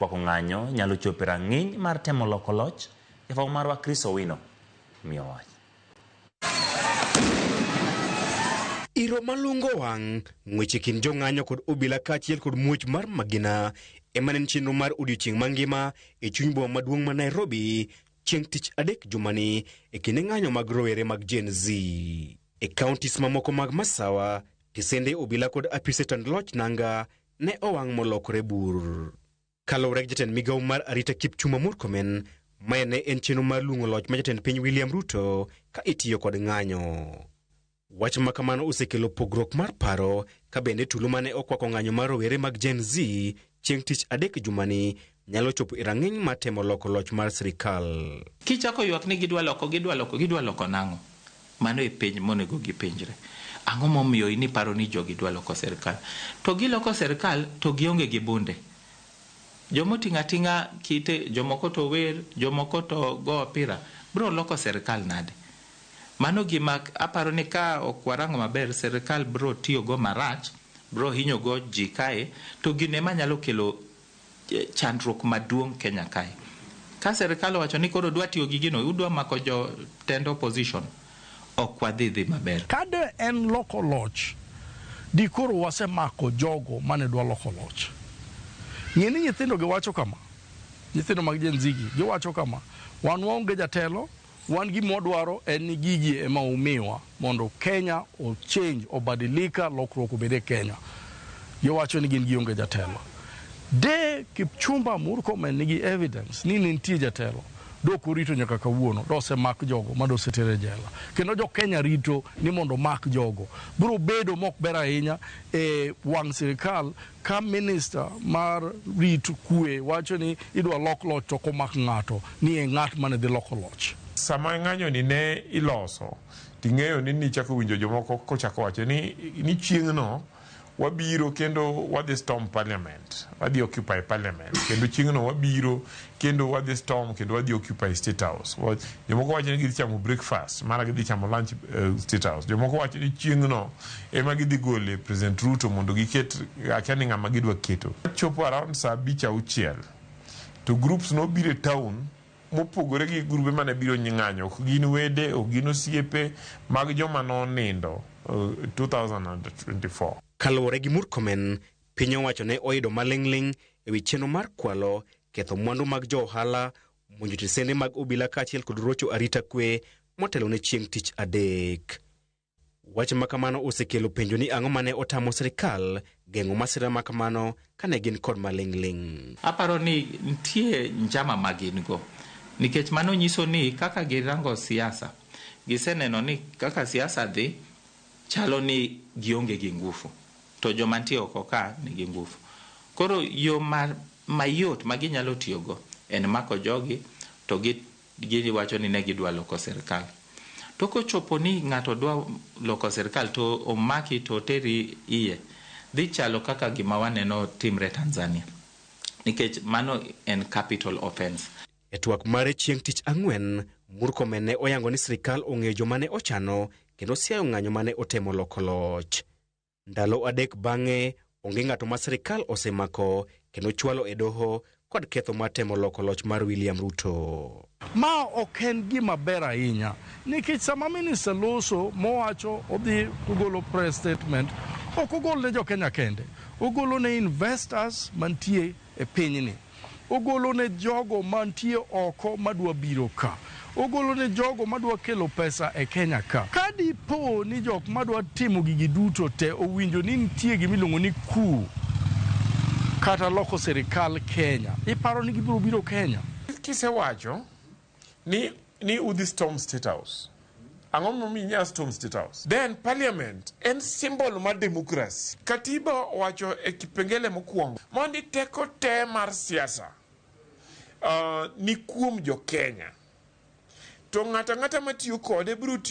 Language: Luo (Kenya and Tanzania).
Kwako ng'anyo nyalo chopo e rang'iny mar temo loko loch. Jafwambo marwa Chris Owino miyo wach. Iro malungo wang', ng'wech e kind jong'anyo kod obila kaachiel kod muoch mar magina ema ne en chenro mar odiochieng' mangima e chuny boma maduong' ma Nairobi chieng' tich adek jumani e kinde ng'anyo mag rowere mag Gen Z. E counties mamoko mag Masawa, tisende obila kod apise tand loch nanga ne owang' molokore bur. Kaluwore gi jatend migawo mar arita Kipchumba Murkomen, mae ne en chenro mar luongo loch ma jatend piny William Ruto ka itiyo kod ng'anyo. Wach ma kamano osekelo pogruok mar paro ka bende tulo mane okwako ng'anyo mar rowere mag Gen Z chieng' tich adek jumani nyalo chopo e rang'iny mar temo loko loch mar sirikal. Kichako ywak ni gidwa loko, gidwa loko, gidwa loko nang'o? Mano e penj monego gipenjre. Ang'o momiyo in iparo ni jogi dwa loko sirkal? To giloko sirkal to gionge gi bunde. Joma oting'o ating'a kite, jomoko to wer, jomoko to go opira, biro loko sirkal nade? Mano gima aparo ni ka ok warango maber, sirkal biro tiyogo marach, biro hinyogo ji kae, to gino ema nyalo kelo chandruok maduong' Kenya kae. Ka sirkal owacho ni koro dwa tiyo gi gino, udwa mako jotend opposition, ok wadhi dhi maber. Ka de en loko loch, di koro wasemako jogo mane dwa loko loch. Ng'e ni nyithindo gi wacho kama, nyithindo mag Gen Z gi, giwacho kama, wan waonge jatelo, wan gima wadwaro en ni gigi ema umiwa mondo Kenya o change, obadilika, lokruok obed e Kenya. Giwacho ni gin gionge jatelo. De Kipchumba Murkomen nigi evidence ni ne nitie jatelo, dok orito nyaka kawuono, dosemak jogo ma doseter e jela. Kendo jo Kenya rito ni mondo omak jogo. Biro bedo mok ber ahinya e wang' sirikal ka minister mar rit kwe wacho ni idwa lok loch to ok omak ng'ato ni e ng'at mane dhi loko loch. Sama ng'anyo ni ne iloso, ting'eyo ni nichako winjo jomoko kochako wacho ni chieng'no wabiro kendo wadhi storm parliament, wadhi occupy parliament, kendo chieng'no wabiro kendo wadhi storm kendo wadhi occupy State House. Jomoko wacho ni gidhi chamo breakfast, mara gidhi chamo lunch State House. Jomoko wacho ni chieng'no ema gidhi gole President Ruto mondo giket akia ni ng'ama gidwa keto. Chopo around saa 5 6 to groups nobiro e town mopogore gi grube mane biro ng'anyo, ok gin wede, ok gin osiepe mag joma nonindo 2024. Kaluwore gi Murkomen, piny owacho ne oyudo maling'ling' e wi chenro mar kwalo, ketho mwandu mag jo ohala, monjo tisende mag obila kaachiel kod rocho arita kwe motelo ne chieng' tich adek. Wach ma kamano osekelo penjo ni ang'o mane otamo sirikal geng'o masira ma kamano kane gin kod maling'ling'. Aparo ni nitie njama ma gin go. Nikech mano nyiso ni kaka girango siasa, giseneno ni kaka siasa dhi, chalo ni gionge gi ngufu. To joma nitie oko ka nigi ngufu. Koro yo mayot ma ginyalo tiyogo en mako jogi to giwacho ni ne gidwa loko sirkal. To kochopo ni ng'ato dwa loko sirkal to omaki to oteri iye, dhi chalo kaka gima waneno timre Tanzania. Nikech mano en capital offense. E twak mare chieng' tich ang'wen, Murkomen ne oyango ni sirikal ong'eyo joma ne ochano kendo siayo ng'anyo mane otemo loko loch. Ndalo 3 bang'e, onge ng'ato ma sirikal osemako kendo chwalo e doho kod ketho mar temo loko loch mar William Ruto. Ma ok en gima ber ahinya nikech sama minister loso mowacho odhi ogolo press statement, ok ogol ne jo Kenya kende, ogolo ne investors mantie e pinyni, ogolo ne jogo mantie oko madwa biro ka, ogolo ne jogo madwa kelo pesa e Kenya ka. Ka dipo ni jok madwa timo gigi duto te owinjo ni nitie gima iluongo ni coup kata loko sirikal Kenya, iparo ni gibiro biro Kenya? Kisewacho ni udhi storm State House, ang'o momiyo inyalo storm State House? Then parliament en symbol mar democracy. Katiba owacho e kipengele mokwongo mondi teko te mar siasa ni kuom jo Kenya, to ng'ato ang'ata matiyo kode biro tiyo